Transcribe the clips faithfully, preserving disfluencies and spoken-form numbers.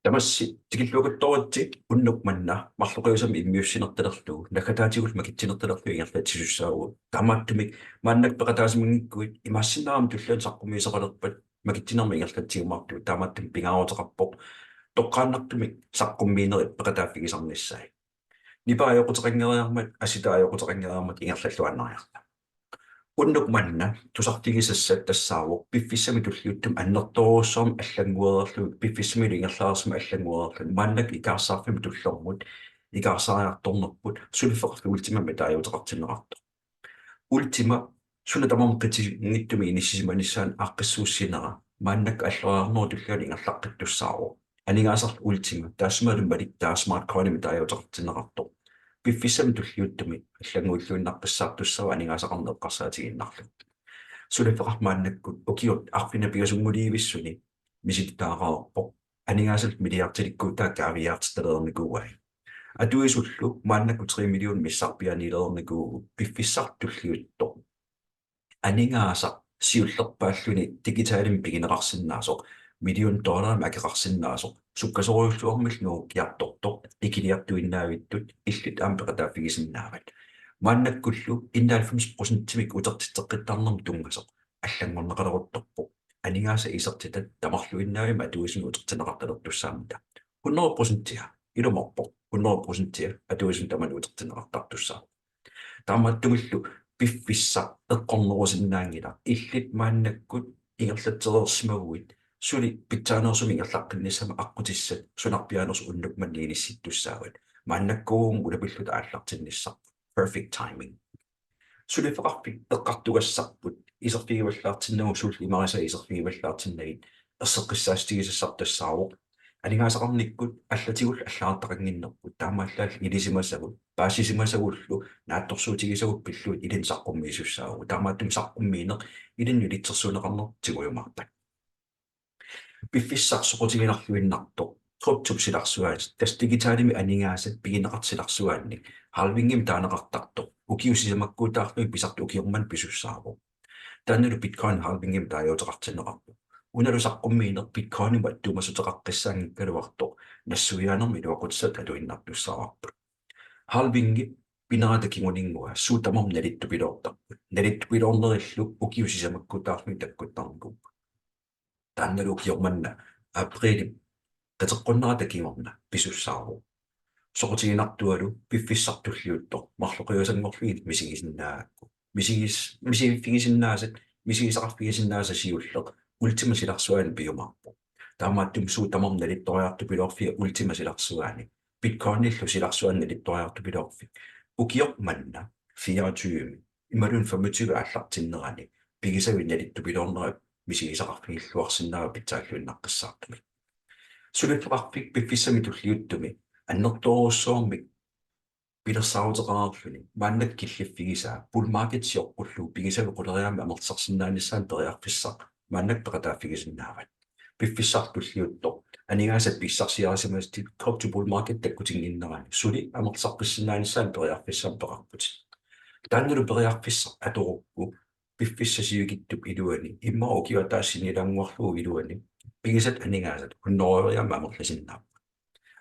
Tamassi tikilluakuttooritsi. Unnuk manna marloqiusamik immiussinertalerlugu, naggataatigut makitsinertalerlugu ingerlatsisussaavugut. Taamaattumik maannakkut peqataasimanngikkuit imaassinnaammat tulliani saqqummiisoqalerpat makitsinermik ingerlatsiumaartugut. Taamaattumik pingaaruteqarpoq toqqaannartumik saqqummiinerit peqataaffigisarnissaat. Nipaa ajoquteqanngeriarmat, assitaa ajoquteqanngeriarmat ingerlalluaannariarta. Unnuk manna tusarfigisassat tassaavoq piffissami tulliuttumi annertoorujussuarmik allannguereerlugit, piffissamilu ingerlareersimamik allannguereerlugit, maannakkut ikaarsaarfimmi tullermut ikaarsaariartornerput suliffeqarfik Ultimamik taaguuteqartinneqartoq. Ultima suna tamarmi qitiutinngitsumik inissisimanissaanut aaqqissuussinera maannakkut alloriarnerup tullianut ingerlaqqittussaavoq. Aningaasarlu Ultima taassumalu malittaaq Smart Coinimik taaguuteqartinneqartoq piffissami tulliuttumi allannguilluinnaqqissaartussaavoq aningaasaqarneq eqqarsaatigiinnarlugu. Suliffeqarfik maannakkut ukiut arfineq-pingasunnguliivissuni misilittagaqareerpoq aningaasallu milliardilikkuutaat kaaviiaartitalereernikuuai. Atuisullu maannakkut tre million missarpiaaniilereernikuuvugut. Piffissaq tulliuttoq aningaasaq siullerpaalluni digitalimik pigineqarsinnaasoq, million dollarimik akeqarsinnaasoq, sukkasoorujussuarmillu nuukkiartortoq, ikiliartuinnaavittut illit aamma peqataaffigisinnaavat. Maannakkullu enoghalvfems procentimik utertitseqqittarnermut tunngasoq allanngorneqaleruttorpoq, aningaasat isertitat tamarluinnavimmik atuisunut utertinneqartalertussaammata. Hundrede procentia, ilumoorpoq, hundrede procentia atuisunut tamanut utertinneqartartussaavoq. Taamaattumillu piffissaq eqqornerusinnaanngilaq. Illit maannakkut ingerlatsereersimaguit suli pitsaanersumik ingerlaqqinnissamut aqqutissat sunarpiaanersoq unnuk manna inissittussaavat. Maannakkuuvugut ulapilluta aallartinnissarput. Perfect timing. Suliffeqarfik eqqartugassarput iserfigivallaartinnagu, suullu imarisaa iserfigivallaartinnagit erseqqissaatigisassarput tassaavoq aningaasaqarnikkut allatigullu allagartaqannginnerput, taamaallaat ilisimasagut paasisimasagullu naatsorsuutigisagut pillugit ilinnut saqqummiisussaavugut. Taamaattumik saqqummiineq ilinnut ilitsersuunneqarneq tigujumaarpat. Piffissaq soqutiginarluinnartoq kryptop silarsuaani, tassa digitalimik aningaasat pigineqartut silarsuaanni, halvingimik taaneqartartoq, ukiut sisamakkuutaarlugit pisartoq ukioq manna pisussaavoq. Taannalu Bitcoin halvingimik taaguuteqartinneqarpoq. Unalu saqqummiineq Bitcoinimut attuumassuteqaqqissaanngikkaluartoq nassuiaanermik iluaqutissat atuinnartussaavarput. Halvingi pinerata kinguninngua suut tamarmik nalittupiloortarput. Nalittupiloornerillu ukiut sisamakkuutaarlugit takkuttarnikuupput. Taannalu ukioq manna apriilip qiteqqunnerata kingorna pisussaavoq. Soqutiginartualu piffissaq tulliuttoq marloqiusanngorlugit misigisinnaagakku. Misigis-, misigiffigisinnaasat, misigisaqarfigisinnaasat siulleq Ultimap silarsuaani piumaarpoq. Taamaattumik suut tamarmik nalittoriartupiloorfiat Ultimap silarsuaani, Bitcoinillu silarsuaani nalittoriartupiloorfik, ukioq manna fireogtyve imaluunniit femogtyve aallartinnerani pigisavit nalittupiloornerat misigisaqarfigilluarsinnaavoq pitsaalluinnaqqissaartumik. Suliffeqarfik piffissami tulliuttumi annertoorujussuarmik pilersaaruteqareerluni maannakkut killiffigisaa bull market sioqqullugu pigisavit quleriaammik amerlisarsinnaanissaanut periarfissaq maannakkut peqataaffigisinnaavat. Piffissaq tulliuttoq aningaasat pissarsiarisimasatit krypto bull market takkutinnginnerani suli amerlisarfissinnaanissaanut periarfissamik peqarputit. Taannalu periarfissaq atorukku piffissap sivikitsup iluani, immaqa ukiup ataatsip sinnilaannguarlugu iluani, pigisatit aningaasat hundrede euroiaammik amerlisinnaapput.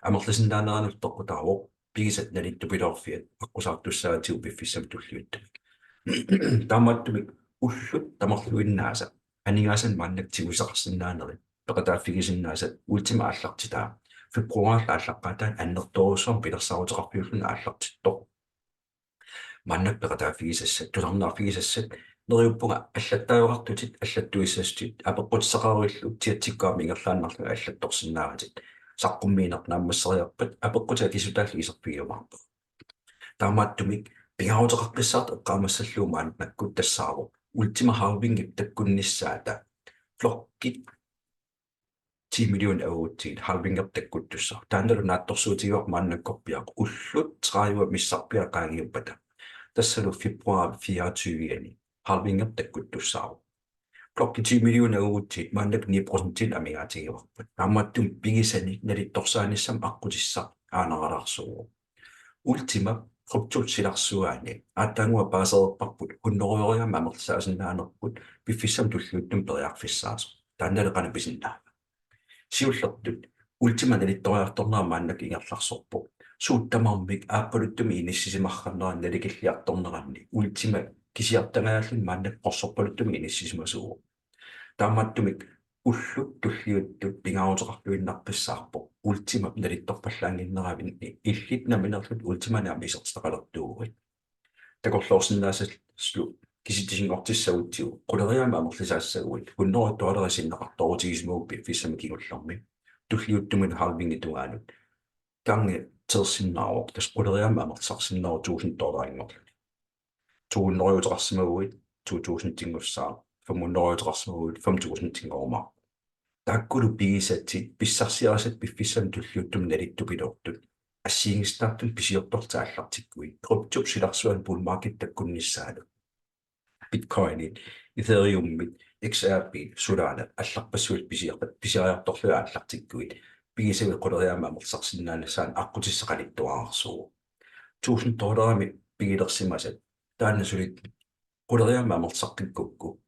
Amerlisinnaaneranut peqqutaavoq pigisat nalittupiloorfiat aqqusaartussaavatsigu piffissami tulliuttumi. Taamaattumik ullut tamarluinnaasa aningaasanik maannakkut tigusaqarsinnaanerit peqataaffigisinnaasat Ultima aallartitaa februaarip aallaqqaataani annertoorujussuarmik pilersaaruteqarfiulluni aallartittoq. Maannakkut peqataaffigisassat, tusarnaarfigisassat, neriuppunga allattaaveqartutit, allattuissasutit, apeqqutissaqaruillu chatsikkut aamma ingerlaannarlugit allattorsinnaavatit. Saqqummiineq naammasseriarpat apeqqutit akissutaallu iserfigiumaarpagut. Taamaattumik pingaaruteqaqqissaartoq eqqaamassallugu maannakkut tassaavoq Ultima halvingip takkunnissaata blokkit ti million euroutsigit halvingertoq takkuttussaavoq. Taannalu naatsorsuutigaarput maannakkorpiaq ullut tredive missarpiaat qaangiuppata. Tassalu februar fireogtyve-ani halvingertoq takkuttussaavoq. Blokkit ti million euroutsigit maannakkut ni procentinik amigaatigivarput. Taamaattumik pigisanik nalittorsaanissamut aqqutissaq aanaralaarsuuvoq. Ultima kryptop silarsuaani aatsaannguaq paasereerparput hundrede euroiaammik amerlisaasinnaanerput piffissami tulliuttumi periarfissaasoq. Taannalu qanoq pisinnaava? Siullertut Ultima nalittoriartornera maannakkut ingerlaarsorpoq. Suut tamarmik aappaluttumik inissisimarrannera nalikilliartorneranni Ultima kisiartagaallutik maannakkut qorsorpaluttumik inissisimasuuvoq. Taamaattumik ullut tulliuttut pingaaruteqarluinnaqqissaarpoq Ultima nalittorpallaannginneranni, illit nammineerlutit Ultimanik aamma isertitaqalertuuguit. Takorloorsinnaassallu kisitsisinngortissagutsigu, quleriaammik amerlisaassaguit, hundrede dollarit sinneqartoorutigisimaguit piffissami kingullermi, tulliuttumi halvingip tungaanut, gange tresinnaavoq, tassa quleriaammik amerlisarsinnaavoq tusind dollarinngorluni. To hundrede uteqarsimaguit, to tusindinngussaaq, fem hundrede uteqarsimaguit, fem tusindinngoruma. Taakkulu pigisatit pissarsiarisat piffissami tulliuttumi nalittupiloortut assigiinngisitaartumik pisiortorlutit aallartikkuit, kryptop silarsuani bull market takkunnissaalu, Bitcoinit, Ethereumit, X R P, Solana allarpassuit pisiar-, pisiariartorlugit aallartikkuit, pigisavit quleriaammik amerlisarsinnaanissaannut aqqutissaq qanittuararsuuvoq. Tusind dollarimik pigilersimasat taanna suli quleriaammik amerlisaqqikkukku,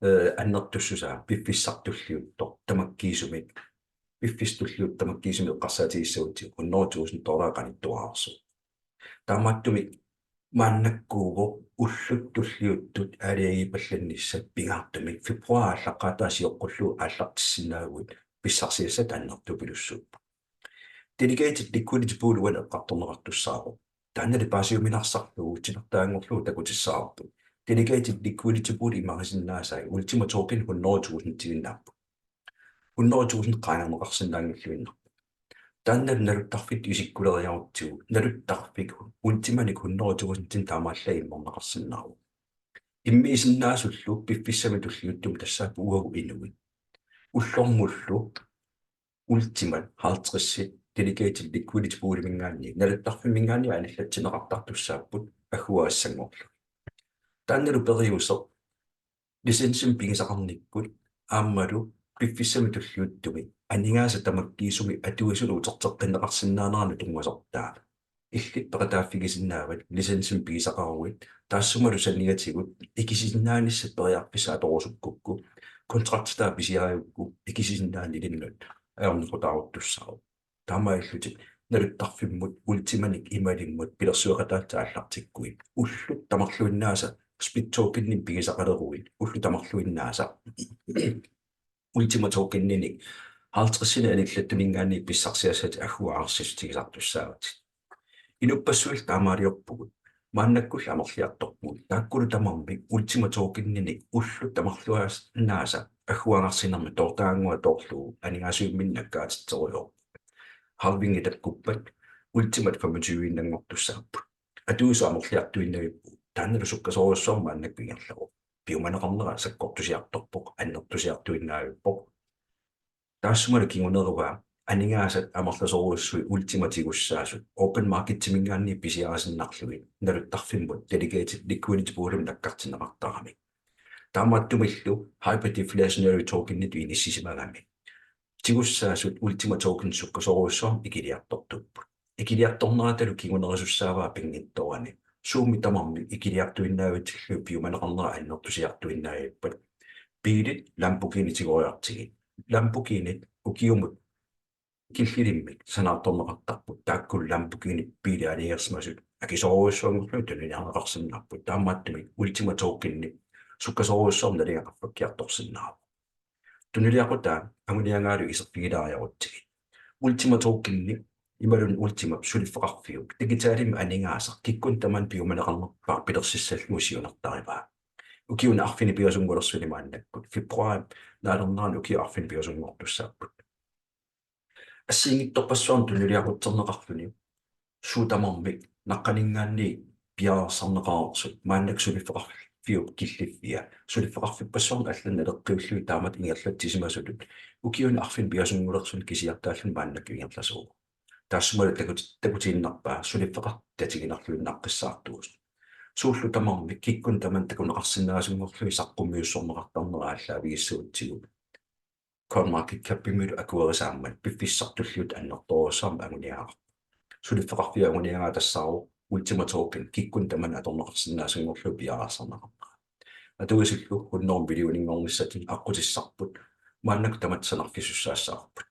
eh, annertussusaa piffissaq tulliuttoq tamakkiisumik, piffissaq tulliuttoq tamakkiisumik eqqarsaatigissagutsigu hundrede tusind dollarit qanittuararsuuvoq. Taamaattumik maannakkuuvoq ullut tulliuttut aalajangiipallannissat pingaartumik februar aallaqqaataa sioqqullugu aallartissinnaaguit pissarsiassat annertupilussuupput. Delegated liquidity pool uani eqqartorneqartussaavoq. Taannali paasiuminarsarlugu titartaanngorlugu takutissavarput. Delegated liquidity pool imarisinnaasai Ultima token hundrede tusindiinnaapput. Hundrede tusind qaangerneqarsinnaanngilluinnarpoq. Taanna naluttarfittut isikkuleriarutsigu, naluttarfik Ultimanik hundrede tusindinik taamaallaat immerneqarsinnaavoq. Immiisinnaasullu piffissami tulliuttumi tassaapput uagut inuit. Ullormullu Ultimat halvtredsit delegated liquidity pooliminngaanniit, naluttarfimminngaanniit anillatsinneqartartussaapput agguagassanngorlugit. Taannalu periuseq licensimik pigisaqarnikkut aammalu piffissami tulliuttumi aningaasat tamakkiisumik atuisunut uterteqqinneqarsinnaaneranut tunngasortaa. Illit peqataaffigisinnaavat licensimik pigisaqaruit, taassumalu saniatigut ikisisinnaanissat periarfissat atorusukkukku, kontraktitaa pisiarigukku ikisisinnaanilinnut ajornaqutaaruttussaavoq. Taamaalillutit naluttarfimmut Ultimanik imalimmut pilersueqataatsip aallartikkuit, ullut tamarluinnaasa split tokeninik pigisaqaleruit, ullut tamarluinnaasa Ultima tokeninik halvtredsinik anillattuninngaanniit pissarsiassatit agguaarsissutigisartussaavatit. Inuppassuillu taamaaliorpugut, maannakkullu amerliartorpugut, taakkulu tamarmik Ultima tokeninik ullut tamarluinnaasa agguagarsinermi toortagaannguaq toorlugu aningaasivimminnik nakkaatitserujoorput. Halvingi takkuppat Ultimat femogtyveinnanngortussaapput. Atuisut amerliartuinnavippugut, taannalu sukkasoorujussuarmik maannakkut ingerlavoq. Piumaneqarnera sakkortusiartorpoq, annertusiartuinnavippoq. Taassumalu kingunerugaa aningaasat amerlasoorujussuit Ultimat tigussaasut open marketiminngaanniit pisiarisinnarlugit naluttarfimmut delegated liquidity poolimut nakkartinneqartaramik. Taamaattumillu hyperdeflationary tokenitut inissisimagami tigussaasut Ultima tokenit sukkasoorujussuarmik ikiliartortuupput. Ikiliartorneratalu kingunerisussaavaa pinngitsoorani. Suummi tamarmik ikiliartuinnavitsillugit piumaneqarnera annertusiartuinnavippat. Biilit Lamborghini tigoriartigit. Lamborghinit ukiumut killilimmik sanaartorneqartarput, taakkulu Lamborghini biilit aalajangersimasut akisoorujussuanngorlugit tuniniarneqarsinnaapput. Taamaattumik Ultima tokenit sukkasoorujussuarmik nalinga qaffakkiartorsinnaavoq. Tunuliaqutaa anguniagaalu iserfigilaariarutsigit. Ultima tokenit imaluunniit Ultimap suliffeqarfiup digitalimik aningaasaq kikkunnit tamanit piumaneqarnerpaaq pilersissallugu siunertarivaa. Ukiuni arfineq piasunngulersuni maannakkut, februarip naalernerani ukiut arfineq piasunngortussaapput. Assigiinngitsorpassuarnik tunuliaqutserneqarluni suut tamarmik naqqaninngaanniit piareersarneqareersut, maannakkut suliffeqarfiup killiffia, suliffeqarfippassuarnik allanut naleqqiullugit taamatut ingerlatsisimasutut, ukiuni arfineq piasunngulersuni kisiartaalluni maannakkut ingerlasuuvoq. Taassumalu takut-, takutiinnarpaa suliffeqarfik tatiginarluinnaqqissaartuusut. Suullu tamarmik kikkunnit tamanit takuneqarsinnaasunngorlugit saqqummiussorneqartarnera aallaavigissagutsigu, CoinMarketCapimilu akuerisaammat piffissaq tulliuttoq annertoorujussuarmik anguniagaqarpoq. Suliffeqarfiup anguniagaa tassaavoq Ultima Token kikkunnit tamanit atorneqarsinnaasunngorlugu piareersarneqarnera. Atuisullu hundrede millioninngornissatsinnut aqqutissarput, maannakkut tamatta sanarfisussaassavarput.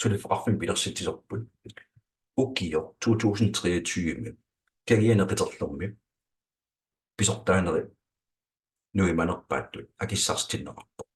suliffeqarfimmik pilersitsisorput ukioq to tusind treogtyve kangiani qiterlermi pisortaanerit nuimanerpaattut akissarsitinneqarpoq.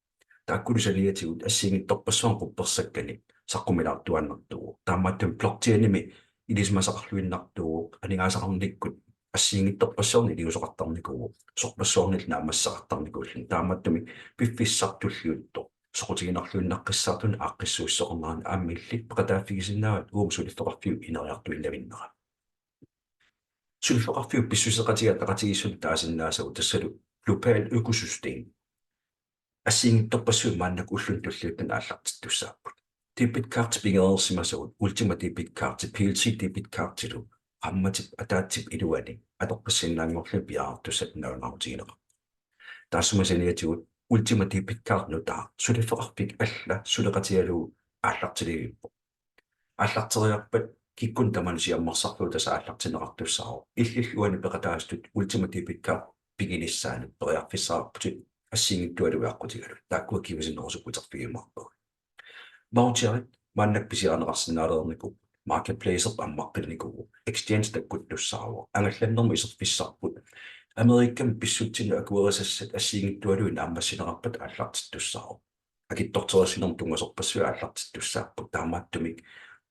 Taakkulu saniatigut assigiinngitsorpassuarnik quppersakkani saqqumilaartuaannartuuvoq. Taamaattumik blockchainimi ilisimasaqarluinnartuuvoq, aningaasaqarnikkut assigiinngitsorpassuarnik iliuuseqartarnikuuvoq, sorpassuarnillu naammassisaqartarnikuulluni. Taamaattumik piffissaq tulliuttoq soqutiginarluinnaqqissaartunik aaqqissuussuseqarneranut aamma illit peqataaffigisinnaavat uuma suliffeqarfiup ineriartuinnavinnera. Suliffeqarfiup pissuseqatigiit ataqatigiissutit taasinnaasagut tassalu global økosystem. Assigiinngitsorpassuit maannakkut ulluni tulliuttuni aallartittussaapput. Debit card pigereersimasagut, Ultima debit card, P L C debit cardilu, qaammatip ataatsip iluani atoqqissinnaanngorluni piareertussatut nalunaarutigineqarpoq. Taassuma saniatigut Ultima debit card nutaaq suliffeqarfik alla suleqatigalugu aallartilivippoq. Aallarteriarpat kikkunnut tamanut siammarsarlugu tassa aallartinneqartussaavoq. Illillu uani peqataasutut Ultima debit card piginissaanut periarfissaqarputit assigiinngitsualuit aqqutigalugit. Taakkua kingusinnerusukkut uterfigiumaarpagut. Voucherit maannakkut pisiarineqarsinnaalereernikuupput, marketplacerput ammaqqinikuuvoq, exchange takkuttussaavoq, angallannermut iserfissarput, Amerikami pissutsinnut akuerisassat assigiinngitsualuit naammassineqarpata aallartittussaavoq. Akitsorterissinermut tunngasorpassuit aallartittussaapput. Taamaattumik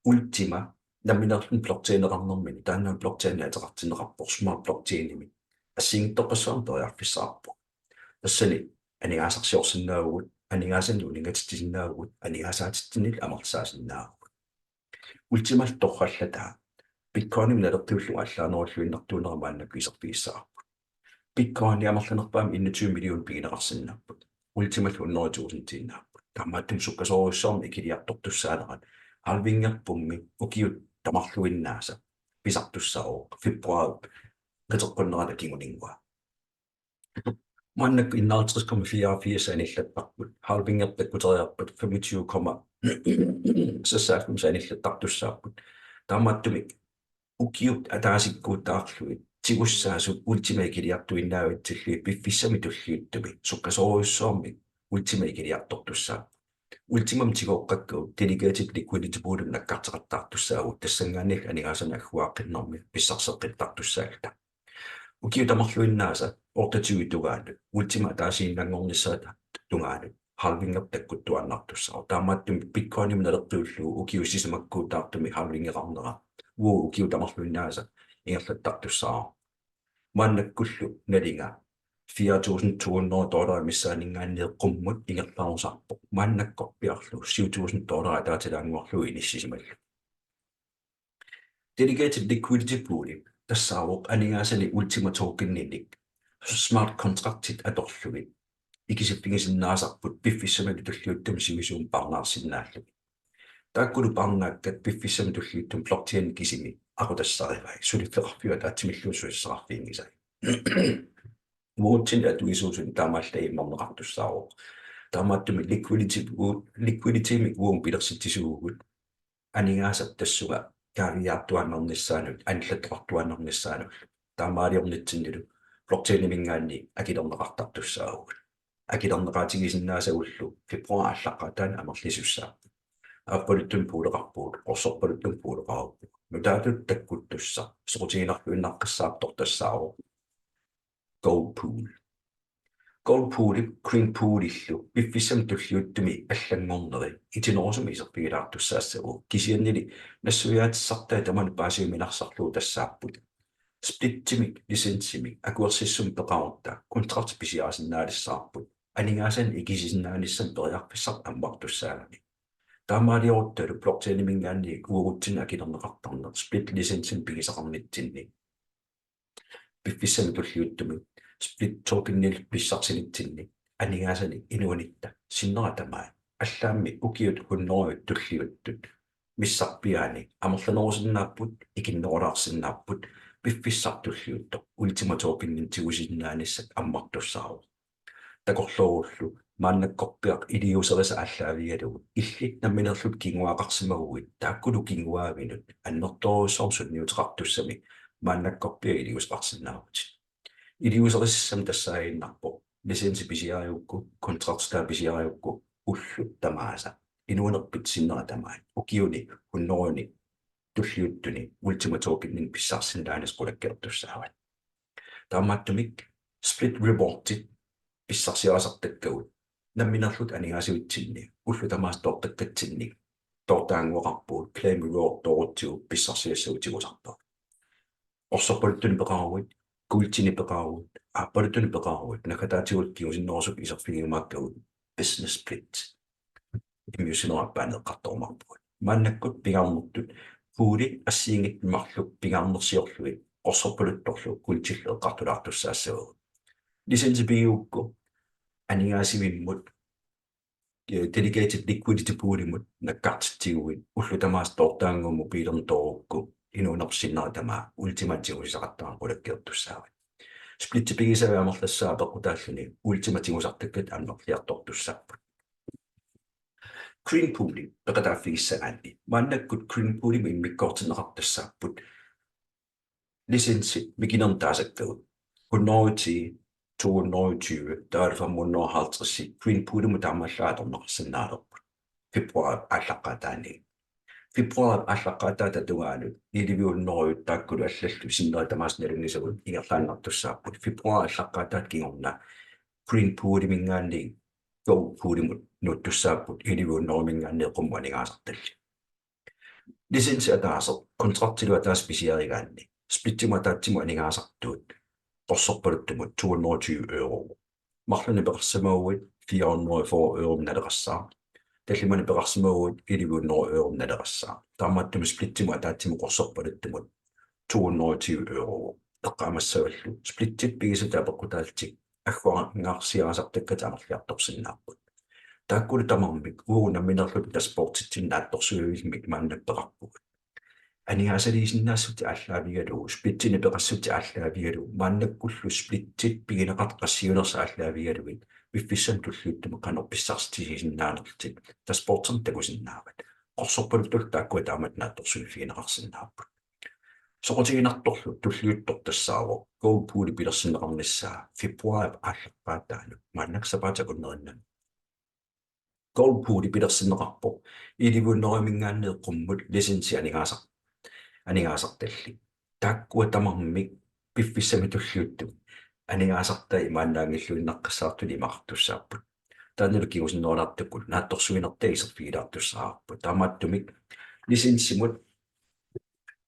Ultima nammineerluni blockchaineqarnermini, taanna blockchaini ateqartinneqarpoq, Smart Blockchainimi, assigiinngitsorpassuarnik periarfissaqarpoq. Tassani aningaasarsiorsinnaavugut, aningaasanik uninngatitsisinnaavugut, aningaasaatitsinnillu amerlisaasinnaavugut. Ultimallu torrallataa Bitcoinimik naleqqiullugu allaanerulluinnartuunera maannakkut iserfigissavarput. Bitcoini amerlanerpaamik enogtyve millionit pigineqarsinnaapput. Ultimallu hundrede tusindiinnaapput. Taamaattumik sukkasoorujussuarmik ikiliartortussaanerat halvingerpummi ukiut tamarluinnaasa pisartussaavoq februarip qiteqqunnerata kinguninngua. Maannakkut enoghalvtreds komma fireogfirs anillattarput, halvingi takkuteriarpat femogtyve komma seksoghalvfems anillattartussaapput. Taamaattumik ukiut ataasikkuutaarlugit tigussaasut Ultima ikiliartuinnaavitsillugit piffissami tulliuttumi sukkasoorujussuarmik Ultima ikiliartortussaapput. Ultimamik tigooqqakkavut delegated liquidity poolimut nakkarteqattaartussaavugut, tassanngaanniillu aningaasanik agguaaqqinnermi pissarseqqittartussaalluta. Ukiut tamarluinnaasa otteogtyve tungaanut, Ultima ataasiinnanngornissaa tungaanut, halvingi takkuttuaannartussaavoq. Taamaattumik Bitcoinimik naleqqiullugu ukiut sisamakkuutaartumik halvingeqarnera uagut ukiut tamarluinnaasa ingerlattartussaavoq. Maannakkullu nalinga fire tusind to hundrede dollarit missaaninngaanniit qummut ingerlarusaarpoq. Maannakkorpiarlu syv tusind dollarit ataatilaannguarlugu inissisimallugu. Delegated liquidity pooli tassaavoq aningaasanik Ultima tokeninik smart contractit atorlugit ikisiffigisinnaasarput piffissamilu tulliuttumi sivisuumik parnaarsinnaallugit. Taakkulu parnaakkat piffissami tulliuttumi blockchaini kisimi aqutassarivai, suliffeqarfiup ataatsimilluunniit susassaqarfiginngisai. Uagutsinnut atuisuusunik taamaallaat immerneqartussaavoq. Taamaattumik liquidity, liquiditymik uagut pilersitsisuuvugut aningaasat tassunga kaaviiaartuaannarnissaanut, anillattoqartuaannarnissaanullu. Taamaaliornitsinnilu blockchainiminngaanniit akilerneqartartussaavugut. Akilerneqaatigisinnaasagullu februarip aallaqqaataani amerlisussaapput. Aappaluttumik pooleqarpugut, qorsorpaluttumik pooleqarpugut. Nutaatut takkuttussaq soqutiginarluinnaqqissaartoq tassaavoq Gold Pool. Gold Poolip Green Poolillu piffissami tulliuttumi allanngorneri itinerusumik iserfigilaartussaassavagut, kisiannili nassuiaatissartai tamanut paasiuminarsarlugu tassaapput: splittimik, licensimik akuersissummik peqarutta kontrakti pisiarisinnaanissaarput, aningaasanik ikisisinnaanissamut periarfissaq ammartussaagami. Taamaalioruttalu blockchainiminngaanniit uagutsinnut akilerneqartarneq split licensimik pigisaqarnitsinni piffissami tulliuttumi split tokenillu pissarsinitsinni aningaasanik inuunitta sinnera tamaat allaammi ukiut hunnorujut tulliuttut missarpiaani amerlanerusinnaapput, ikinnerulaarsinnaapput, piffissaq tulliuttoq Ultima tokeninik tigusisinnaanissat ammartussaavoq. Takorloorullu maannakkorpiaq iliuuserisat aallaavigalugu illit nammineerlutit kinguaaqarsimaguit taakkulu kinguaavinut annertoorujussuarmik sunniuteqartussami maannakkorpiaq iliuuseqarsinnaavutit. Iliuuserisassamik tassaaginnarpoq licensi pisiarigukku, kontraktitaa pisiarigukku, ullut tamaasa inuunerpit sinnera tamaat ukiuni hunnorujuni tulliuttuni Ultima Tokeninnik pissarsisinnaaneq qulakkeertussaavat. Taamaattumik split rewards pissarsiarisartakkagut namminerlutit aningaasivitsinni ullut tamaasa toortakkatsinni toortaannguaqarpugut, claim reward toorutsigu pissarsiassagut tigusarpagut. Qorsorpaluttunik peqaruit, guldtinik peqaruit, aappaluttuni peqaruit, naggataatigut kingusinnerusukkut iserfigiumaakkagut business split immiussinerup aappaani eqqartorumaarpugut. Maannakkut pingaarnertut puuli assigiinngitsut marluk pingaarnersiorlugit qorsorpaluttorlu guldtillu eqqartulaartussaassavagut. Licensi pigigukku aningaasivimmut, eh, delegated liquidity poolimut nakkartitsiguit ullut tamaasa toortaannguaq mobiilinni toorukku inuunerpit sinnera tamaat Ultimanik tigusisaqattaarneq qulakkeertussaavat. Splitsit pigisavit amerlassaat apeqqutaalluni Ultimat tigusartakkatit amerliartortussaapput. Green Pooli peqataaffigissagaanni maannakkut Green Poolimut immikkoortinneqartussaapput licensit mikinernik taasakkagut. Hundrede ti, to hundrede tyve, taavalu fem hundrede halvtreds Green Poolimut taamaallaat atorneqarsinnaalerput februaarip aallaqqaataani. Februaarip aallaqqaataata tungaanut elleve hundrede taakkulu allallu sinneri tamaasa nalunngisagut ingerlaannartussaapput. Februaarip aallaqqaataata kingorna Green Pooliminngaanniit Gold Poolimut nuuttussaapput, elleve hundredeminngaanniit qummut aningaasartallit. Licensi ataaseq kontraktilu ataaseq pisiarigaanni splittimut ataatsimut aningaasartuut qorsorpaluttumut to hundrede tyve euro. Marlunnik peqarsimaguit fire hundrede fyrre euromik naleqassaaq. Tallimanik peqarsimaguit elleve hundrede euromik naleqassaaq. Taamaattumik splittimut ataatsimut qorsorpaluttumut to hundrede tyve euro. Eqqaamassavallu splitsit pigisatit apeqqutaallutik agguarngaarsiarisartakkatit amerliartorsinnaapput. Taakkulu tamarmik uagut namminerluta dashboarditsinni naatsorsuivillugit maanna peqarpugut. Aningaasaliisinnaassutit aallaavigalugu, splitsinik peqassutit aallaavigalugu, maannakkullu splitsit pigineqartut qassiunersut aallaavigalugit, piffissami tulliuttumi qanoq pissarsitsisinnaanerlutit dashboardinut takusinnaavat. Qorsorpaluttullu taakkua taamatut naatsorsuiffigineqarsinnaapput. Soqutiginartorlu tulliuttoq tassaavoq Gold Pooli pilersinneqarnissaa februaarip aallaqqaataanut maannakkut sapaatip akunnerinnani. Gold Pooli pilersinneqarpoq elleve hundredeminngaanniit qummut licensi aningaasar-, aningaasartallit. Taakkua tamarmik piffissami tulliuttumi aningaasartai imaannaanngilluinnaqqissaartuni imaqartussaapput. Taannalu kingusinnerulaartukkut naatsorsuinertai iserfigilaartussaavarput. Taamaattumik licensimut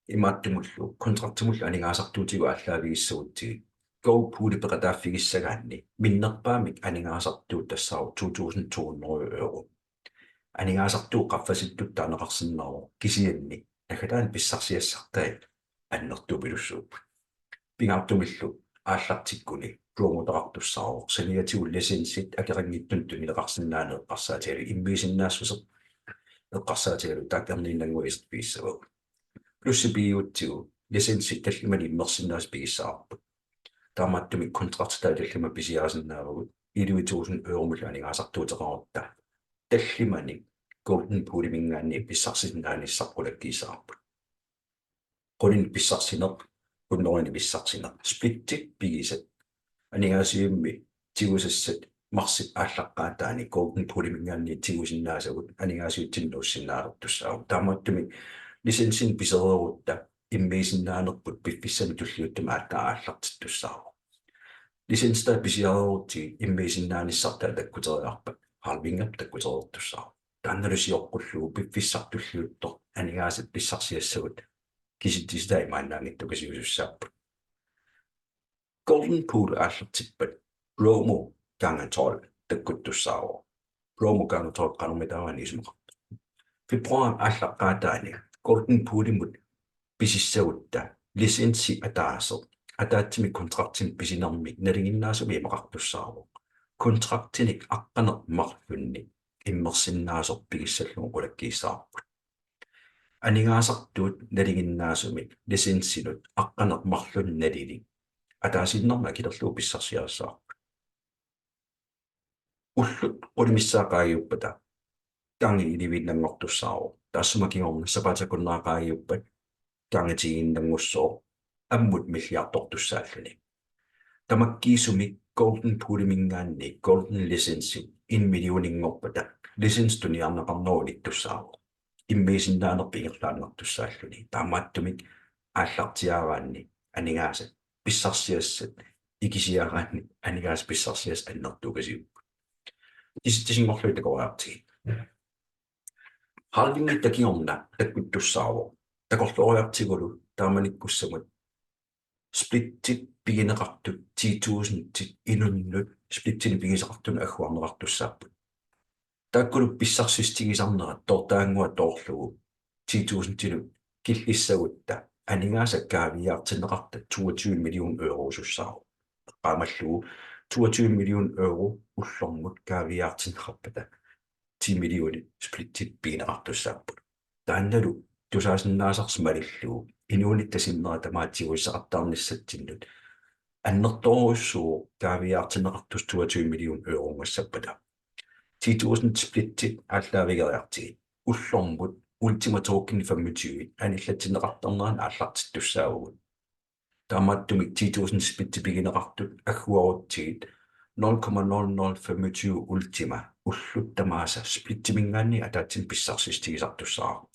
imaattumullu kontraktimullu aningaasartuutigut aallaavigissagutsigit Gold Pooli peqataaffigissagaanni minnerpaamik aningaasartuut tassaavoq to tusind to hundrede euro. Aningaasartuut qaffasittutut taaneqarsinnaavoq, kisianni naggataani pissarsiassartai annertupilussuupput. Pingaartumillu aallartikkuni promoteqartussaavoq, saniatigut licensit akeqanngitsunik tunineqarsinnaaneq eqqarsaatigalugu, immiisinnaassuseq eqqarsaatigalugu taakkarniinnannguaq iserfigissavagut. Plussi pigigutsigu licensit tallimanik immersinnaasut pigissavarput. Taamaattumik kontraktitai tallimat pisiarisinnaavagut elleve tusind euromullu aningaasartuuteqarutta tallimanik Golden Pooliminngaanniit pissarsisinnaanissaa qulakkiissavarput. Qulinik pissarsineq, hunnorujuni pissarsineq. Splittit pigisat aningaasivimmi tigusassat marsip aallaqqaataani Golden Pooliminngaanniit tigusinnaasagut aningaasivitsinni nuussinnaalertussaapput. Taamaattumik licensinik pisereerutta immiisinnaanerput piffissami tulliuttumi aatsaat aallartittussaavoq. Licensitai pisiareerutsigit immiisinnaanissartaa takkuteriarpat halvingerput takkutereertussaavoq. Taannalu sioqqullugu piffissaq tulliuttoq aningaasat pissarsiassagut kisitsisitai imaannaanngitsukasiusussaapput. Golden Pool aallartippat promo gange tolv takkuttussaavoq. Promo gange tolv qanormitaava isumaqartoq? Februaarip aallaqqaataani Golden Poolimut pisissagutta licensi ataaseq ataatsimik kontraktinik pisinermik nalinginnaasumik imaqartussaavoq. Kontraktinik aqqaneq-marlunnik immersinnaasoq pigissallugu qulakkiissavarput. Aningaasartuut nalinginnaasumik licensinut aqqaneq-marlunnik nalilik ataasiinnarmik akilerlugu pissarsiarissavarput. Ullut qulit missaat qaangiuppata gange elleve-innanngortussaavoq. Taassuma kingorna sapaatip akunnera qaangiuppat gange ti-innanngussooq, ammut milliartortussaalluni. Tamakkiisumik Golden Pooliminngaanniit Golden Licensit en millioninngorpata license tuniarneqarnerup unittussaavoq. Immiisinnaanerput ingerlaannartussaalluni. Taamaattumik aallartiaaraanni aningaasat pissarsiassat, ikisiaraanni aningaasat pissarsiassat annertuukasiupput. Kisitsisinngorlugit takoriartigit. Halvingi takiorna takkuttussaavoq. Takorlooriartigulu taamanikkussamut splittit pigineqartut ti tusindit inunnut splittinik pigisaqartunut agguarneqartussaapput. Taakkulu pissarsissutigisarnerat toortaannguaq toorlugu ti tusindinut killissagutta aningaasat kaaviiaartinneqartut toogtyve million eurosussaavoq. Eqqaamallugu toogtyve million euro ullormut kaaviiaartinneqarpata ti millionit splittit pigineqartussaapput. Taannalu tusaasinnaasarsi malillugu inuunitta sinnera tamaat tigusaqattaarnissatsinnut annertoorujussuuvoq kaaviiaartinneqartussat toogtyve million eurorunngassappata. Ti tusind splittit aallaavigeriartigit. Ullormut Ultima Token femogtyve anillatsinneqartarnerannut aallartittussaavugut. Taamaattumik ti tusind splittit pigineqartut agguarutsigit nul komma nul nul femogtyve Ultima ullut tamaasa splittiminngaanniit ataatsimik pissarsissutigisartussaavoq.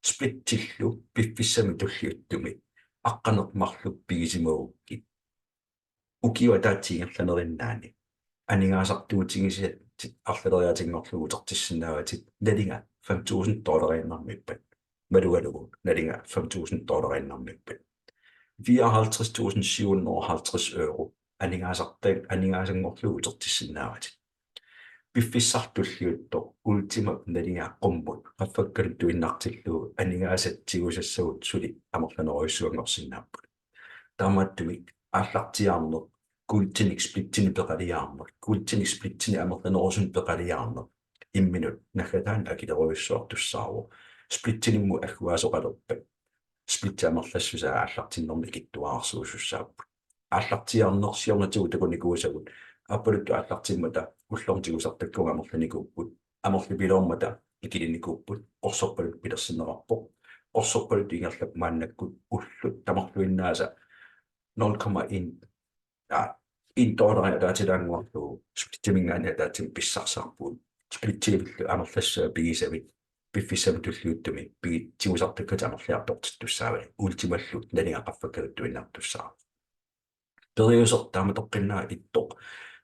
Splittillu piffissami tulliuttumi aqqaneq-marluk pigisimagukkit, ukiup ataatsip ingerlanerinnaani aningaasartuutigisatit arlaleriaatinngorlugit utertissinnaavatit nalinga fem tusind dollariinnarmiippat. Malugalugu nalinga fem tusind dollariinnarmiippat. Fireoghalvtreds tusind syv hundrede og halvtreds euro aningaasarta-, aningaasanngorlugit utertissinnaavatit. Piffissaq tulliuttoq Ultimap nalinga qummut qaffakkaluttuinnartillugu aningaasat tigusassagut suli amerlanerujussuanngorsinnaapput. Taamaattumik aallartiaarneq kuultinik splittinik peqaliaarneq, kuultinik splittinik amerlanerusunik peqaliaarneq imminut naggataani akilerujussuartussaavoq. Splittinimmut agguaasoqalerpat splittit amerlassusaat aallartinnermi ikittuararsuusussaapput. Aallartiaarneq siornatigut takunikuusagut, aappaluttut aallartimmata ullormut tigusartakkagut amerlanikuupput, amerlipiloormata ikilinikuupput, qorsorpaluttut pilersinneqarpoq. Qorsorpaluttut ingerlappat maannakkut ullut tamarluinnaasa nul komma en, aa, en dollari ataatilaannguarlugu splittiminngaanniit ataatsimik pissarsiarpugut. Splittivillu amerlassusaat pigisavit piffissami tulliuttumi pigi-, tigusartakkatit amerliartortittussaavatit. Ultimallu nalinga qaffakkaluttuinnartussaavoq. Periuseq taamatoqqinnaaq ittoq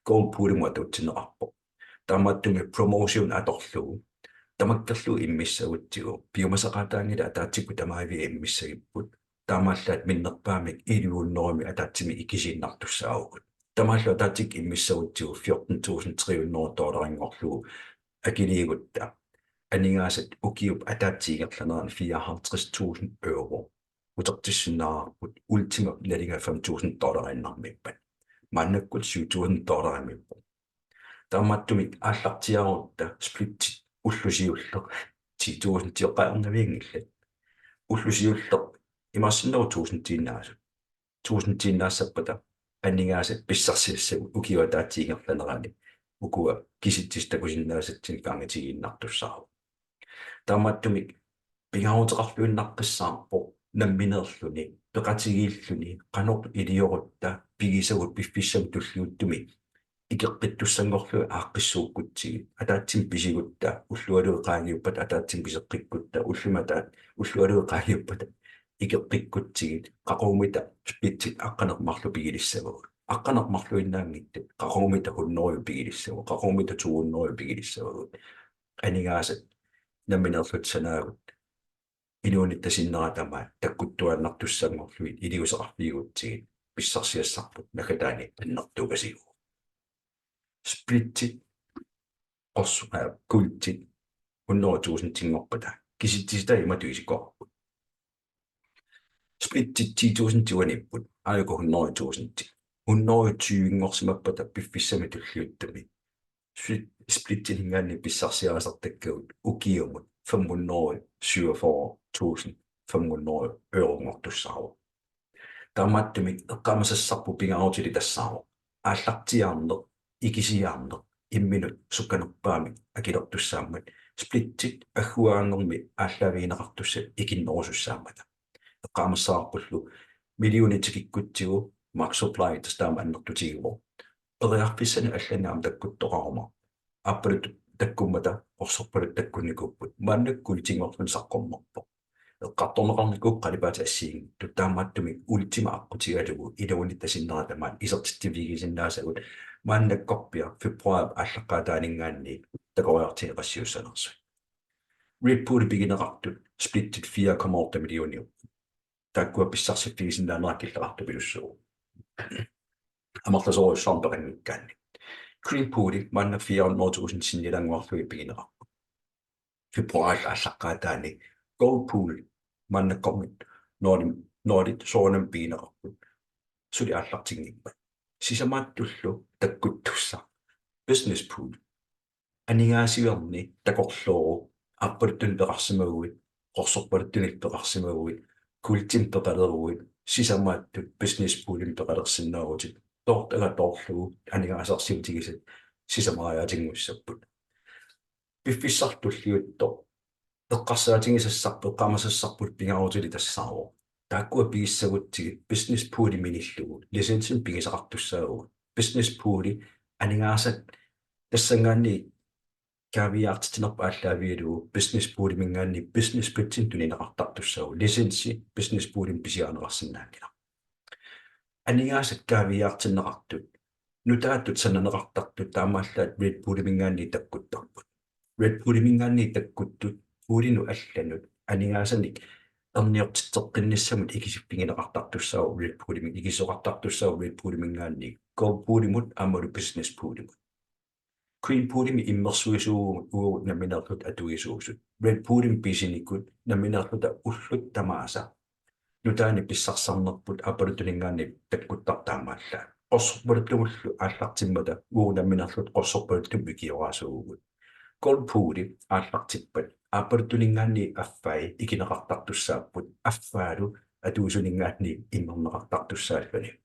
Gold Poolimut atuutsinneqarpoq. Taamaattumik promotion atorlugu tamakkerlugu immissagutsigu, piumasaqaataanngilaq ataatsikkut tamaaviat immissagipput. Taamaallaat minnerpaamik elleve hundredemik ataatsimik ikisiinnartussaavugut. Taamaallu ataatsikkut immissagutsigu fjorten tusind tre hundrede dollarinngorlugu akiliigutta aningaasat ukiup ataatsip ingerlanerani fireoghalvtreds tusind euro utertissinnaavarput Ultimap nalinga fem tusind dollariinnarmiippat. Maannakkut syv tusind dollarimiippoq. Taamaattumik aallartiaarutta splittit ulloq siulleq ti tusindioqqaarnavianngillat. Ulloq siulleq imaassinnaavoq tusindiinnaasut. Tusindiinnaassappata aningaasat pissarsiassagut ukiup ataatsip ingerlanerani ukua kisitsisit takusinnaasatsinnik qaangatigiinnartussaavoq. Taamaattumik pingaaruteqarluinnaqqissaarpoq nammineerluni peqatigiilluni qanoq iliorutta pigisagut piffissami tulliuttumi ikeqqittussanngorlugit aaqqissuukkutsigit, ataatsimik pisigutta ullualuit qaangiuppata, ataatsimik piseqqikkutta ullumi ataat-, ullualuit qaangiuppata ikeqqikkutsigit, qaqugumita splittit aqqaneq-marluk pigilissavagut. Aqqaneq-marluinnaanngitsut qaqugumita hundrede pigilissavagut, qaqugumita to hundrede pigilissavagut. Aningaasat nammineerluta sanaagut inuunitta sinnera tamaat takkuttuaannartussanngorlugit iliuuseqarfigigutsigit pissarsiassarput naggataani annertuukasiuvoq. Splittit qorsu-, aa, kuultit hundrede tusindinngorpata kisitsisitai imatut isikkoqarput. Splittit ti tusind tyveniipput, aajuku hundrede tusind. Hundrede tyvenngorsimappata piffissami tulliuttumi split-, splittininngaanniit pissarsiarisartakkagut ukiumut fem hundrede syvogfyrre tusind fem hundrede euronngortussaavoq. Taamaattumik eqqaamasassarput pingaarutilik tassaavoq aallartiaarneq, ikisiaarneq imminut sukkanerpaamik akilertussaammat, splittit agguaanngormat aallaavigineqartussat ikinnerusussaammata. Eqqaamassavarpullu millionit tikikkutsigu Mark Supply tassa taama annertutigivoq. periarfissanik allannik aamma takkuttoqarumaarpoq. Aappaluttoq takkummata qorsorpaluttoq takkunnikuupput. Maannakkut kuultinngorluni saqqummerpoq. Eqqartorneqarnikuupput qalipaatit assigiinngitsut, taamaattumik Ultima aqqutigalugu iluani tasinnera tamaat isertitsivigisinnaasagut maannakkorpiaq februaarip aallaqqaataaninngaanniit takoriartigeqassiuussanersut. Red Pool pigineqartut splittit fire komma otte millioniupput. Taakkua pissarsiffigisinnaanera killeqartupilussuuvoq. Amerlasoorujussuarmik peqanngikkaanni. Green Pooli maanna fire hundrede tusind sinnilaannguarlugit pigineqarput. Februaarip aallaqqaataani Gold Pool maannakkormiit nul, nulit soorunami pigineqarput. Suli aallartinngippat. Sisamaattullu takkuttussaq. Business Pool. Aningaasivinnit takorlooruit, aappaluttunik peqarsimaguit, qorsorpaluttunik peqarsimaguit, kuultimik peqaleruit, sisamaattut Business Poolinik peqalersinnaavutit, toortagaq toorlugu aningaasarsiutigisat sisamariaatinngussapput. Piffissaq tulliuttoq eqqarsaatigisassarput, eqqaamasassarput pingaarutilik tassaavoq taakkua pigissagutsigit Business Pooli minillugu licensinik pigisaqartussaavugut. Business Pooli aningaasat tassanngaanniit kaaviiaartitsinerput aallaavigalugu Business Pooliminngaanniit Business Splitsinik tunineqartartussaavugut. Licensi Business Poolimi pisiarineqarsinnaanngilaq. Aningaasat kaaviiaartinneqartut nutaatut sananeqartartut taamaallaat Red Pooliminngaanniit takkuttarput. Red Pooliminngaanniit takkuttut poolinut allanut aningaasanik erniortitseqqinnissamut ikisiffigineqartartussaavoq Red Poolimi-, ikisoqartartussaavoq Red Pooliminngaanniit Gold Poolimut aammalu Business Poolimut. Green Poolimi immersuisuuvugut uagut nammineerluta atuisuusut. Red Poolimi pisinikut nammineerluta ullut tamaasa nutaanik pissarsisarnerput aappaluttuninngaanniit takkuttarput taamaallaat. Qorsorpaluttullu aallartimmata uagut nammineerluta qorsorpaluttumik ikioraasuuvugut. Gold Pooli aallartippat aappaluttuninngaanniit affai ikineqartartussaapput, affaalu atuisuninngaanniit immerneqartartussaalluni.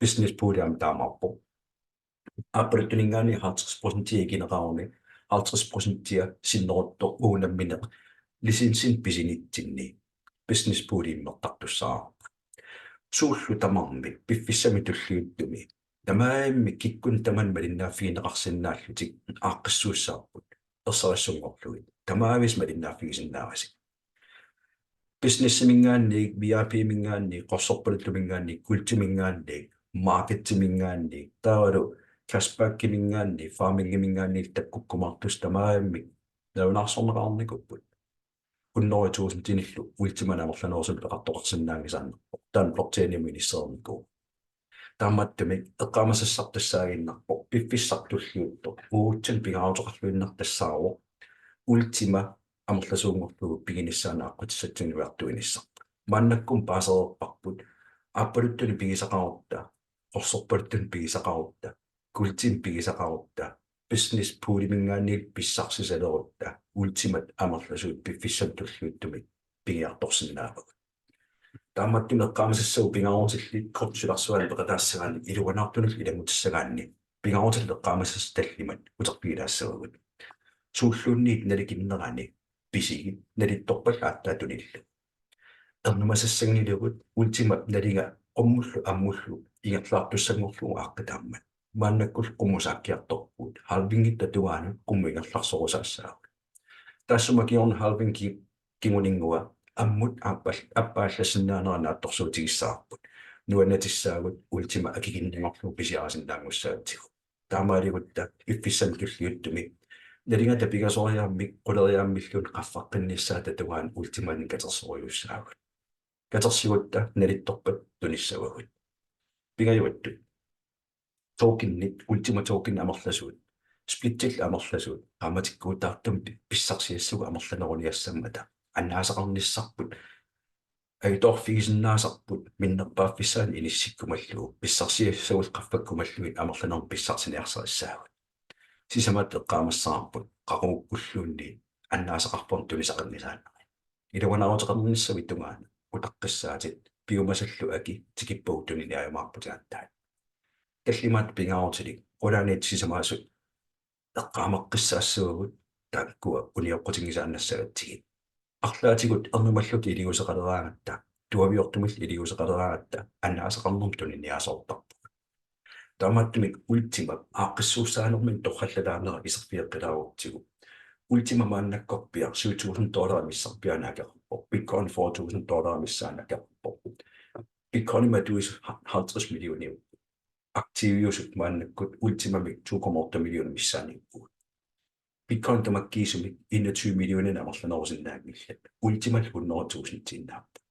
Business Pooli aamma taamaappoq. Aappaluttuninngaanniit halvtreds procentia ikineqaruni, halvtreds procentia sinneruttoq uagut nammineq licensinik pisinitsinni Business Pooli immertartussaavarput. Suullu tamarmik piffissami tulliuttumi tamarmik kikkunnit tamanit malinnaaffigineqarsinnaallutik aaqqissuussaapput ersarissunngorlugit. Tamaavisa malinnaaffigisinnaavasi. Businessiminngaanniit, V I P-minngaanniit, qorsorpaluttuminngaanniit, kuultiminngaanniit, marketiminngaanniit, taavalu cashbackiminngaanniit, farmingiminngaanniit takkukkumaartussat tamarmik nalunaarsorneqarnikuupput. Hundrede tusindinillu Ultimanik amerlanerusunik peqartoqarsinnaanngisaannarpoq. Taanna blockchainimut inissereernikuuvoq. Taamaattumik eqqaamasassarput tassaaginnarpoq piffissaq tulliuttoq uagutsinnut pingaaruteqarluinnartoq tassaavoq Ultima amerlasuunngorlugu piginissaanik aqqutissatsinnik nujartuinissarput. Maannakkut paasereerparput aappaluttunik pigisaqarutta, qorsorpaluttunik pigisaqarutta, kuultimik pigisaqarutta, Business Pooliminngaanniit pissarsisalerutta Ultimat amerlasuut piffissami tulliuttumi pigiartorsinnaavagut. Taamaattumik eqqaamasassagut pingaarutillit kryptop silarsuaani peqataassagaanni iluanaartunullu ilanngutissagaanni pingaarutillit eqqaamasassat tallimat uterfigilaassavagut. Suulluunniit nalikinnerani pisigit nalittorpallu aatsaat tunillugu. Ernumasassanngilagut Ultimap nalinga qummullu ammullu ingerlaartussanngorlugu aaqqitaammat. Maannakkullu qummut saakkiartorpugut. Halvingitta tungaanut qummut ingerlaarsorusaassaagut. Taassuma kingorna halving ki-, kinguninngua ammut aappal-, appaallassinnaanerat naatsorsuutigissavarput. Nuannatissaagut Ultima akikinnerngorlugu pisiarisinnaanngussagutsigu. Taamaaligutta piffissami tulliuttumi nalingata pingasoriaammik quleriaammilluunniit qaffaqqinnissaata tungaanut Ultimanik katersorujussuussaagut. Katersigutta nalittorpat tunissavagut. Pingajuattut. Tokenit, Ultima Token amerlasuut, splittillu amerlasuut, qaammatikkuutaartumik pi-, pissarsiassavut amerlaneruniassammata. Annaasaqarnissarput, ajutoorfigisinnaasarput, minnerpaaffissaani inissikkumallugu, pissarsiassavut qaffakkumallugit amerlanernik pissarsiniarsarissaagut. Sisamaat eqqaamassavarput, qaqugukkulluunniit, annaasaqarpunga tunisaqanngisaannarlugu. Iluanaaruteqarnissavit tungaanut, utaqqissaatit, piumasallu aki, tikippagu tuniniaajumaarputit aatsaat. Tallimaat pingaarutilik, qulaaniit sisamaasut, eqqaamaqqissaassavagut, taakkua unioqqutinngisaannassagatsigit. Arlaatigut ernumallutik iliuuseqaleraangatta, tuaviortumillu iliuuseqaleraangatta, annaasaqarnermut tuniniaasoortarpugut. Taamaattumik Ultima aaqqissuussaanermini torrallalaanera iserfigeqqilaarutsigu. Ultima maannakkorpiaq syv tusind dollarit missarpiaanik akeqarpoq. Bitcoin four tusind dollarit missaannik akeqarpoq. Bitcoinimik atuisut halvtreds millioniupput. Aktiviusut maannakkut Ultimamik to komma otte millioner missaaniippugut. Bitcoin tamakkiisumik enogtyve millioner amerlanerusinnaanngillat. Ultimallu hundrede tusindiinnaapput.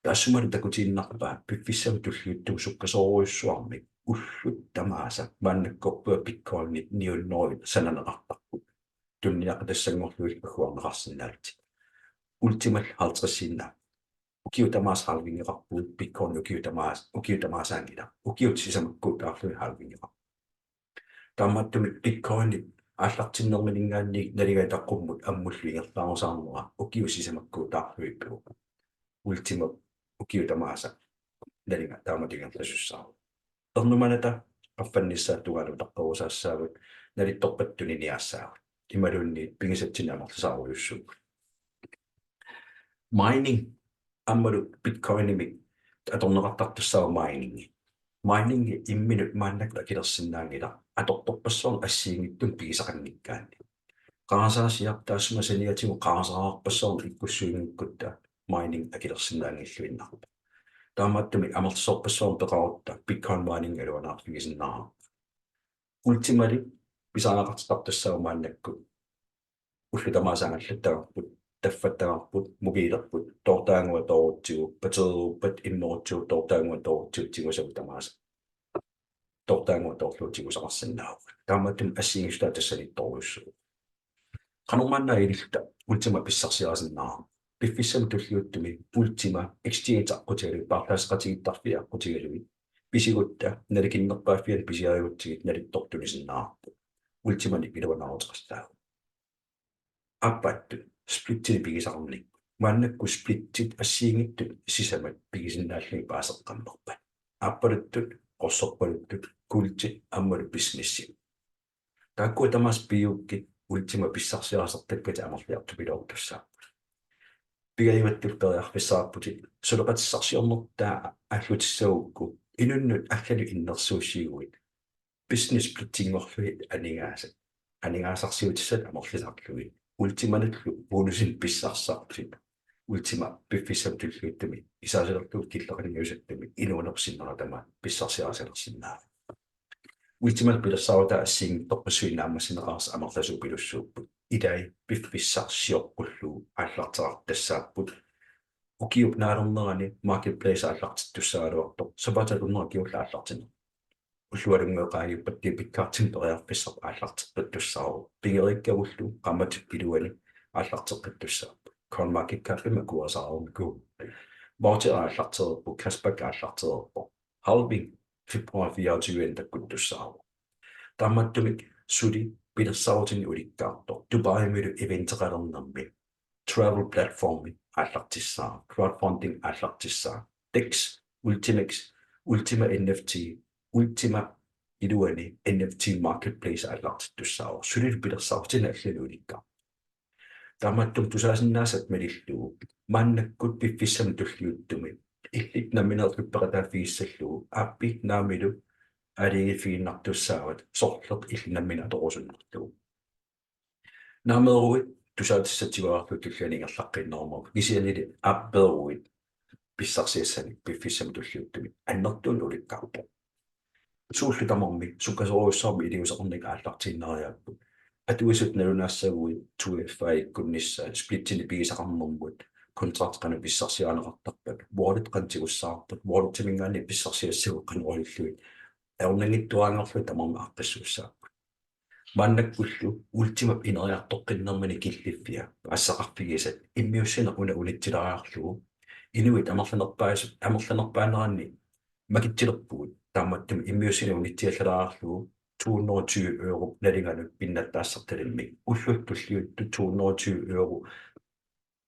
Taassumalu takutiinnarpaa piffissami tulliuttumi sukkasoorujussuarmik ullut tamaasa maannakkorpiaq Bitcoinit ni hundrede sananeqartarput. Tunniaqatassanngorlugit agguarneqarsinnaallutik. Ultimallu halvtredsiinnaapput. Ukiut tamaasa halvingeqarpugut, Bitcoin ukiut tamaasa, ukiut tamaasaanngilaq. Ukiut sisamakkuutaarlugit halvingeqarpoq. Taamaattumik Bitcoinit aallartinnerminngaanniit nalinga itaqqummut ammullu ingerlaarusaarnera ukiut sisamakkuutaarlugit pivoq. Ultima ukiut tamaasa nalinga taamatut ingerlasussaavoq. Ernumanata qaffannissaata tungaanut utaqqerusaassaagut, nalittorpat tuniniaassaagut. Imaluunniit pigisatsinnut amerlisaarujussuugut. Mining aammalu Bitcoinimik atorneqartartussaavoq miningi. Miningi imminut maannakkut akilersinnaanngilaq atortorpassuarnik assigiinngitsunik pigisaqanngikkaanni. Qarasaasiaq taassuma saniatigut qarasaareerpassuarnik ikkussuinngikkutta mining akilersinnaanngilluinnarpoq. Taamaattumik amerlasoorpassuarnik peqarutta Bitcoin mining iluanaarfigisinnaavarput. Ultimali pisariaqartittartussaavoq maannakkut. Ullut tamaasa angallattagarput, taffattagarput, mobiilerput, toortaannguaq toorutsigu, batteriuppat immerutsigu, toortaannguaq toorutsigu, tigusavut tamaasa. Toortaannguaq toorlugu tigusaqarsinnaavugut. Taamaattumik assigiinngissutaa tassa nalittorujussuuvoq. Qanormaanna ililluta Ultima pissarsiarisinnaavara? Piffissami tulliuttumi Ultima exchange aqqutigalugit, paarlaasseqatigiittarfiit aqqutigalugit, pisigutta nalikinnerpaaffiani pisiarigutsigit nalittortuusinnaavarput. Ultimanik iluanaaruteqassaagut. Aappaattut splittinik pigisaqarnikkut. Maannakkut splittit assigiinngitsut sisamat pigisinnaallugit paaseqqammerpat. Aappaluttut, qorsorpaluttut, kuultit aammalu businessit. Taakkua tamaasa piukkit Ultima pissarsiarisartakkatit amerliartupiloortussaapput. Pingajuattut periarfissaqarputit, suleqatissarsiornertaa aallutissagukku inunnut allanut innersuussiguit business splittinngorlugit aningaasat, aningaasarsiutissat amerlisarlugit, Ultimanullu bonusinik pissarsisarlutit. Ultima piffissami tulliuttumi isaasalerlugu killeqanniusattumik inuunerup sinnera tamaat pissarsiarisalersinnaavat. Ultimalu pilersaarutai assigiinngitsorpassuit naammassineqareersut amerlasuupilussuupput. Ilai piffissaq sioqqullugu aallarteqartussaapput. Ukiup naalernerani marketplace aallartittussaagaluartoq, sapaatip akunnera kingulleq aallartinnera. Ullualunnguit qaangiuppata debit cardimik periarfissaq aallarteqqittussaavoq. Pigeriikkagullu qaammatip iluani aallarteqqittussaapput. CoinMarketCapimi akuerisarereernikuuvoq. Voucher aallartereerpoq, cashback aallartereerpoq. Halving februar fireogtyve takkuttussaavoq. Taamaattumik suli pilersaarutinik ulikkaartoq Dubaimilu eventeqalernermi, travel platformi aallartissaaq, crowdfunding aallartissaaq, Dex, Ultimex, Ultima N F T, Ultima iluani N F T marketplace aallartittussaavoq. Sulilu pilersaarutinik allanut ulikkaartoq. Taamaattumik tusaasinnaasat malillugu maannakkut piffissami tulliuttumi illit nammineerlutit peqataaffigissallugu aappi naamilu aalajangiiffigiinnartussaavat, sorleq illit nammineq atorusunnerlugu. Naameeruit tusaatissat tiguararlugu tulliani ingerlaqqiinnarumaarput, kisiannili aappeeruit pissarsiassanik piffissami tulliuttumi annertuumik ulikkaarpoq. Suullu tamarmik sukkasoorujussuarmik iliuuseqarnikut aallartiinnariaapput. Atuisutut nalunaassaguit two F I-ikkunnissaat, splitsinik pigisaqarnermut, kontrakti qanoq pissarsiarineqartarpat, wallet qanoq tigussavarput, walletiminngaanniit pissarsiassagut qanoq ilillugit, ajornanngitsuaraanngorlugit tamarmik aaqqissuussaapput. Maannakkullu Ultimap ineriartoqqinnermini killiffia paasisaqarfigisat immiussineq una unitsilaariarlugu, inuit amerlanerpaas-, amerlanerpaaneranni makitsilerpugut, taamaattumik immiussineq unitsiallalaariarlugu to hundrede og tyve euro nalinganut pinnattaassartalimmik, ullut tulliuttut to hundrede og tyve euro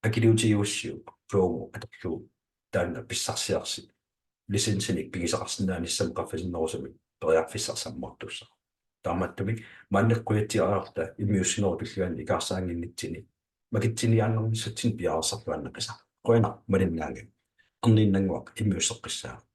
akiliutigigussiuk promo atorlugu, taanna pissarsiarsi licensinik pigisaqarsinnaanissamut qaffasinnerusumik periarfissarsiortussaq. Taamaattumik maanna qujatsiariarta immiussinerup tulliani ikaarsaannginnitsinni makitsiniaannarnissatsinnik piareersarluarnaqisa. Qujanaq malinnaagavit. Erniinnannguaq immiusseqqissaagut.